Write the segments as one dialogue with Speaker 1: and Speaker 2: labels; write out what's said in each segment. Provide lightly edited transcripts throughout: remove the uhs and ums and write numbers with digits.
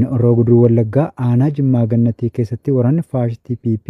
Speaker 1: Godina Horroo Guduruu Wallaggaa aanaa Jimmaa Gannatii keessatti waraanni faashistii PP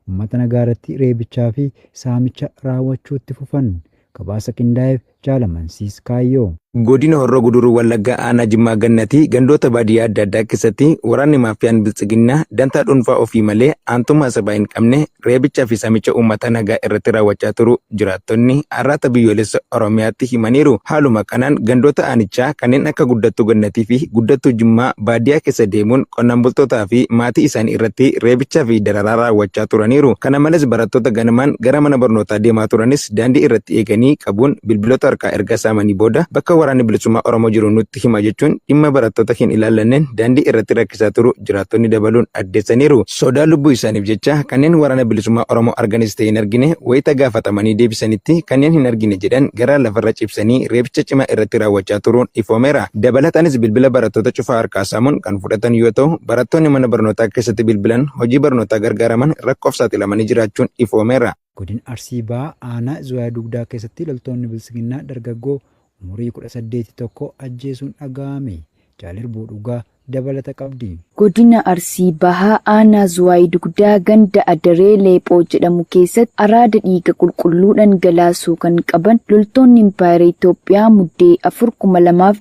Speaker 1: uummata nagaa irratti reebichaa fi saamicha raawwachuu itti fufan. Gabaasa qindaa'eef Jaalamansiis Kaayyoo.
Speaker 2: Godina Horroo Guduruu Wallaggaa aanaa Jimmaa Gannatii gandoota baadiyyaa adda addaa keessatti waraanni maafiyaan Biltsiginnaa dantaa dhuunfaa ofii malee aantummaa sabaa hin qabne reebichaa fi saamicha uummata nagaa irratti raawwachaa turu jiraattonni Arraata Biyyoolessa Oromiyaatti himaniiru. Haaluma kanaan gandoota aanichaa kanneen akka Guddattuu Gannatii fi Guddattuu Jimmaa baadiyyaa keessa deemuun qonnaan bultootaa fi maatii isaanii irratti reebichaa fi dararaa raawwachaa turaniiru. Kana malees barattoota ganamaan gara mana barnootaa deemaa turanis daandii irratti eeganii qabuun bilbiloota harkaa erga saamanii booda bakka waraanni bilisummaa Oromoo jiru nutti hima jechuun dhimma barattoota hin ilaallanneen daandii irratti rakkisaa turu jiraattonni dabaluun addeessaniiru. Sodaa lubbuu isaaniif jecha kanneen waraana bilisummaa Oromoo arganis ta'e hin argine wayita gaafatamanii deebisanitti kanneen hin argine jedhan garaa lafarra cibsanii reebicha cimaa irratti raawwachaa turuun ifoomeera. Dabalataanis bilbila barattoota cufaa harkaa saamuun kan fudhatan yoo ta'u, barattoonni mana barnootaa keessatti bilbilan hojii barnootaa gargaaraman rakkoof saaxilamanii jiraachuun ifoomeera.
Speaker 1: Godina Arsii Bahaa aanaa Zuwaay Dugdaa keessatti loltoonni Biltsiginnaa dargaggoo umurii 18 tokko ajjeesuun dhaga'ame. Jaal Irbuu Dhugaa dabalata qabdi.
Speaker 3: Godina Arsii Bahaa aanaa Zuwaay Dugdaa ganda Adaree Leephoo jedhamu keessatti araada dhiiga qulqulluu dhangalaasuu kan qaban loltoonni Impaayera Itoophiyaa Muddee 4,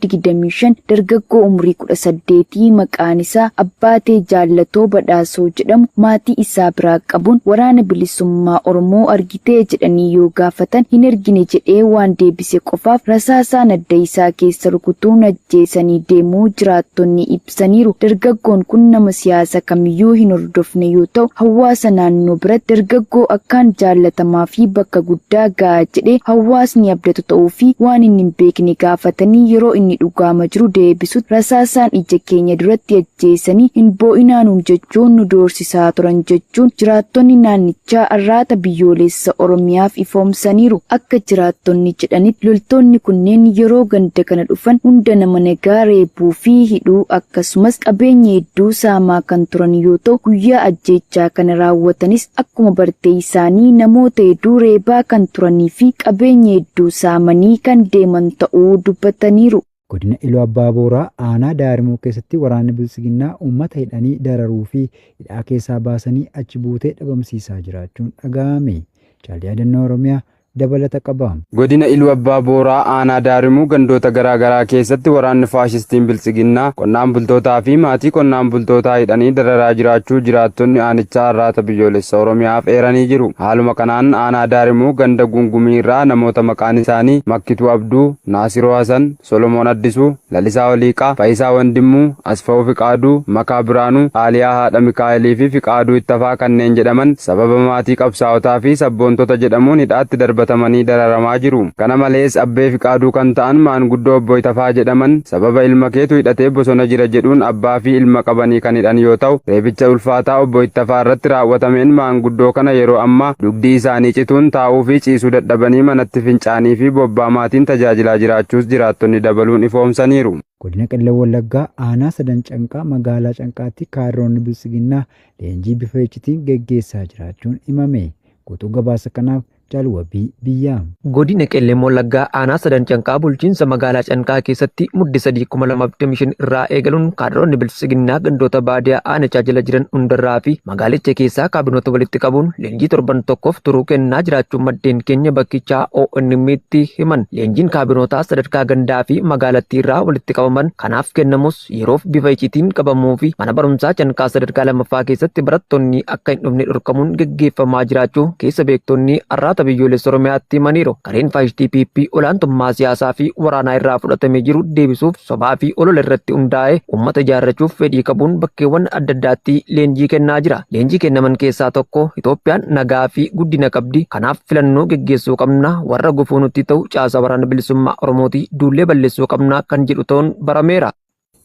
Speaker 3: 2025 dargaggoo umurii 18 maqaan isaa Abbaatee Jaallatoo Badhaasoo jedhamu maatii isaa biraa qabuun waraana bilisummaa Oromoo argitee jedhanii yoo gaafatan hin ergine jedhee waan deebise qofaaf rasaasaan adda isaa keessa rukutuun ajjeesanii deemuu jiraattonni ibsaniiru. Dargaggoon kun nama siyaasa kamiyyuu hin hordofne yoo ta'u, hawaasa naannoo biratti dargaggoo akkaan jaallatamaa fi bakka guddaa ga'a jedhee hawaasni abdatu ta'uu fi waan inni hin beekne gaafatanii yeroo inni dhugaama jiru deebisutti rasaasaan ija keenya duratti ajjeesanii hin boo'inaa nuun jechuun nu doorsisaa turan jechuun jiraattonni naannichaa Arraata Biyyoolessa Oromiyaaf ifoomsaniiru. Akka jiraattonni jedhanitti loltoonni kunneen yeroo ganda kana dhufan hunda nama nagaa reebuu fi hidhuu akkasumas qabeenya hedduu saamaa kan turan yoo ta'u, guyyaa ajjeechaa kana raawwatanis akkuma bartee isaanii namoota hedduu reebaa kan turanii fi qabeenya hedduu saamanii kan deeman ta'uu dubbataniiru.
Speaker 1: Godina Iluu Abbaa Booraa aanaa Daarimuu keessatti waraanni Biltsiginnaa uummata hidhanii dararuu fi hidhaa keessaa baasanii achi buutee dhabamsiisaa jiraachuun dhaga'ame. Jaal Yaadannoo Oromiyaa dabalata qaba.
Speaker 4: Godina Iluu Abbaa Booraa aanaa Daarimuu gandoota garaa garaa keessatti waraanni faashistiin Biltsiginnaa qonnaan bultootaa fi maatii qonnaan bultootaa hidhanii dararaa jiraachuu jiraattonni aanichaa Arraata Biyyoolessa Oromiyaaf eeranii jiru. Haaluma kanaan aanaa Daarimuu ganda Gungumii irraa namoota maqaan isaanii Makkituu Abduu, Naasiroo Hasan, Solomoon Addisuu, Lalisaa Oliiqaa, Fayisaa Wandimmuu, Asfawuu Fiqaaduu, Makaa Biraanuu, Aaliyaa Haadha Mikaa'elii fi Fiqaaduu Ittafaa kanneen jedhaman sababa maatii qabsaa'otaa fi sabboontota jedhamuun hidhaatti darbatamanii dararamaa jiru. Kana malees Abbee Fiqaaduu kan ta'an maanguddoo Obbo Itafaa jedhaman sababa ilma keetu hidhatee bosona jira jedhuun abbaa fi ilma qabanii kan hidhan yoo ta'u, reebicha ulfaataa Obbo Ittafaa irratti raawwatameen maanguddoo kana yeroo ammaa dugdi isaanii cituun taa'uu fi ciisuu dadhabanii manatti fincaanii fi bobbaa maatiin tajaajilaa jiraachuus jiraattonni dabaluun ifoomsaniiru.
Speaker 1: Godina Qellem Wallaggaa aanaa Sadan Canqaa magaalaa Canqaatti kaadiroonni Biltsiginnaa leenjii bifa iccitiin geggeessaa jiraachuun himame. Guutuu gabaasa kanaaf Jaal Wabii Biyyaa.
Speaker 5: Godina Qellem Wallaggaa aanaa Sadan Canqaa bulchiinsa magaalaa Canqaa keessatti Mudde 3, 2025 irraa eegaluun kaadiroonni Biltsiginnaa gandoota baadiyaa aanichaa jala jiran hundarraa fi magaalicha keessaa kaabinoota walitti qabuun leenjii torban tokkoof turuu kennaa jiraachuu maddeen keenya bakkichaa ONM'tti himan. Leenjiin kaabinootaa sadarkaa gandaa fi magaalattii irraa walitti qabaman kanaaf kennamus yeroof bifa icitiin qabamuu fi mana barumsaa Canqaa sadarkaa lammaffaa keessatti barattoonni akka hin dhufne dhorkamuun geggeeffamaa jiraachuu keessa beektonni Arraata Biyyoolessa Oromiyaatti himaniiru. Gareen faashistii PP olaantummaa siyaasaa fi waraanaa irraa fudhatamee jiru deebisuuf sobaa fi olola irratti hundaa'ee uummata ijaarrachuuf fedhii qabuun bakkeewwan adda addaatti leenjii kennaa jira. Leenjii kennaman keessaa tokko Itoophiyaan nagaa fi guddina qabdi, kanaaf filannoo geggeessuu qabna, warra gufuu nutti ta'u caasaa Waraana Bilisummaa Oromootii duullee balleessuu qabna kan jedhu ta'uun barameera.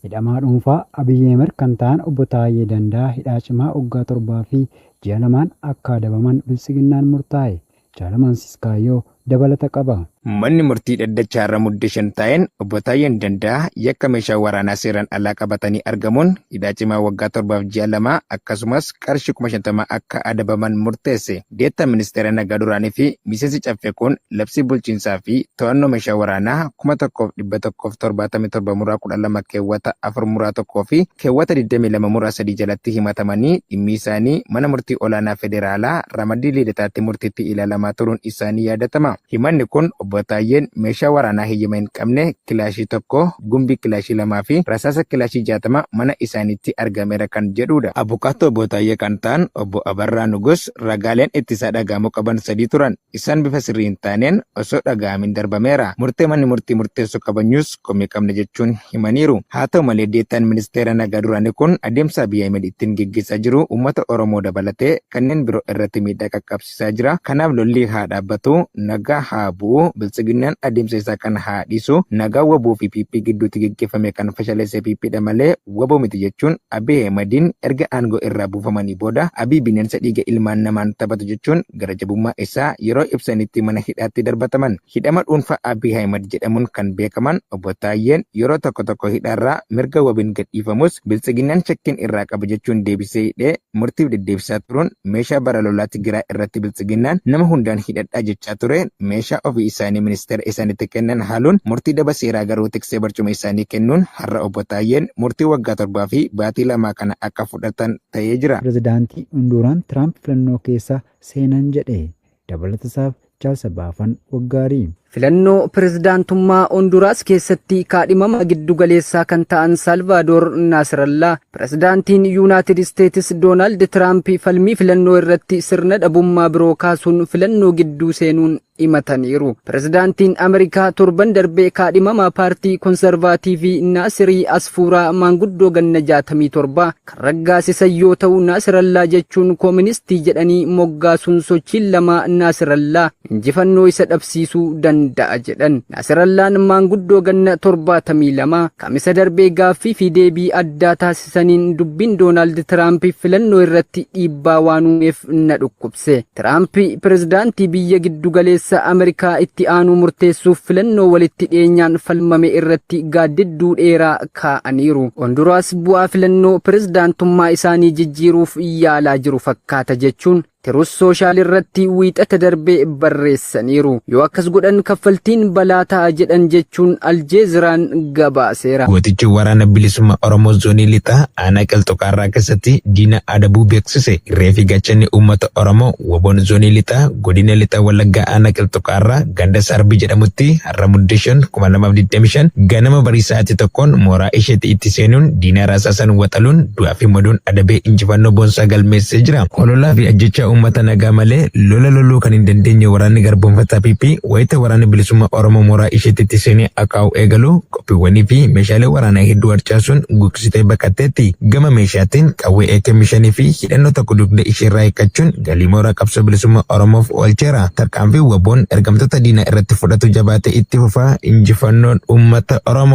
Speaker 1: Hidhamaa dhuunfaa Abiy Ahimed kan ta'an Obbo Taayyee Danda'aa hidhaa cimaa waggaa 7 fi ji'a 2n akka adabaman Biltsiginnaan murtaa'e. Jaal Amansiis Kaayyoo dabalata qaba.
Speaker 2: Manni murtii dhaddacha har'a Mudde 5 taa'een Obbo Taayyeen Danda'aa yakka meeshaa waraanaa seeraan alaa qabatanii argamuun hidhaa cimaa waggaa 7f ji'a 2 akkasumas qarshii 50,000 akka adabaman murteesse. Deettaan Ministeera Nagaa duraanii fi miseensi Caffee kun labsii bulchiinsaa fi to'annoo meeshaa waraanaa 1177 muraa 12 keewwata 4 muraa 1 fi keewwata 22 muraa 3 jalatti himatamanii dhimmi isaanii mana murtii olaanaa federaalaa ramaddii Lidataatti murtiitti ilaalamaa turuun isaanii yaadatama. Himanni kun Obbo Taayyeen meeshaa waraanaa heyyama hin qabne kilaashii 1, gumbii kilaashii 2 fi rasaasa kilaashii 60 mana isaaniitti argameera kan jedhuudha. Abukaattoo Obbo Taayyee kan ta'an Obbo Abarraa Nugus ragaaleen ittisaa dhaga'amuu qaban sadii turan. Isaan bifa sirrii hin taaneen osoo dhaga'amin darbameera. Murtee manni murtii murteessu kabajnus komii qabna jechuun himaniiru. Haa ta'u malee Deettaan Ministeera Nagaa duraanii kun adeemsa Abiy Ahimed ittiin geggeessaa jiru uummata Oromoo dabalatee kanneen biroo irratti miidhaa qaqqabsiisaa jira. Kanaaf lolli haa dhaabbatu, nagaa haa bu'u, Biltsiginnaan adeemsa isaa kana haa dhiisu, nagaa wbo fi PP gidduutti geggeeffame kan fashaleesse PP dha malee wbo miti jechuun Abiy Ahimediin erga aangoo irraa buufamanii booda Abiy bineensa dhiiga ilmaan namaan taphatu jechuun gara jabummaa isaa yeroo ibsanitti mana hidhaatti darbataman. Hidhama dhuunfaa Abiy Ahimed jedhamuun kan beekaman Obbo Taayyeen yeroo tokko tokko hidhaarraa mirga wabiin gadhiifamus Biltsiginnaan shakkiin irraa qaba jechuun deebisee hidhee murtiif deddeebisaa turuun meeshaa bara lolaa Tigraay irratti Biltsiginnaan nama hundaan hidhadhaa jechaa ture meeshaa ofii isaanii ministeera isaanitti kennan haaluun murtii daba seeraa garuu tiksee barcuma isaanii kennuun har'a Obbo Taayyeen murtii waggaa torbaa fi baatii lamaa kana akka fudhatan ta'ee jira.
Speaker 1: Pirezidaantii Honduraan Tiraamp filannoo keessa seenan jedhe. Dabalatasaaf Charles Baafan Waggaarii.
Speaker 6: Filannoo pirezidaantummaa Honduraas keessatti kaadhimamaa giddu galeessaa kan ta'an Saalvaadoor Naasirallaa, pirezidaantiin Yuunaatid Isteetis Doonaald Tiraamp falmii filannoo irratti sirna dhabummaa biroo kaasuun filannoo gidduu seenuun himataniiru. Pirezidaantiin Ameerikaa torban darbe kaadhimamaa paartii Konsarvaatiivii Naasirii Asfuuraa maanguddoo ganna 67 kan raggaasisan yoo ta'u, Naasirallaa jechuun kooministii jedhanii moggaasuun sochiin lamaa Naasirallaa injifannoo isa dhabsiisuu danda'a jedhan. Naasirallaan maanguddoo ganna 72 Kamisa darbee gaaffii fi deebii addaa taasisaniin dubbiin Doonaald Tiraamp filannoo irratti dhiibbaa waan uumeef na dhukkubse. Tiraamp pirezidaantii biyya giddugaleessa Ameerikaa itti aanuu murteessuuf filannoo walitti dhiyeenyaan falmame irratti gaaddidduu dheeraa kaa'aniiru. Honduraas bu'aa filannoo pirezidaantummaa isaanii jijjiiruuf yaalaa jiru fakkaata jechuun Tirus Sooshaal irratti Wiixata darbe barreessaniiru. Yoo akkas godhan kaffaltiin balaa ta'a jedhan jechuun Aljeeziraan gabaaseera.
Speaker 2: Gootichi Waraana Bilisummaa Oromoo Zoonii Lixaa Aanaa Qilxu Kaarraa keessatti diina adabuu beeksise. Irree fi gaachanni uummata Oromoo WBOn Zoonii Lixaa Godina Lixa Wallaggaa Aanaa Qilxu Kaarraa ganda Saarbii jedhamutti har'a Mudde 5, 2025 ganama barii sa'aatii 1n mooraa isheetti itti seenuun diina raasaasan waxaluun du'aa fi madoon adabee injifannoo boonsaa galmeessee jira. Hololaa fi ajjeechaa uummata nagaa malee lola loluu kan hin dandeenye waraanni garboomfataa PP wayita waraanni bilisummaa Oromoo mooraa isheetti itti seenee akaa'uu eegalu qophiiwwanii fi meeshaalee waraanaa hedduu harcaasuun gugsitee baqatteetti. Gama meeshaatiin qawwee AKM 5 fi hidhannoo tokko dugda isheerraa hiikkachuun galii mooraa qabsoo bilisummaa Oromoof oolcheera. Tarkaanfiin WBOn ergamtoota diinaa irratti fudhatu jabaatee itti fufa. Injifannoon uummata Oromoof!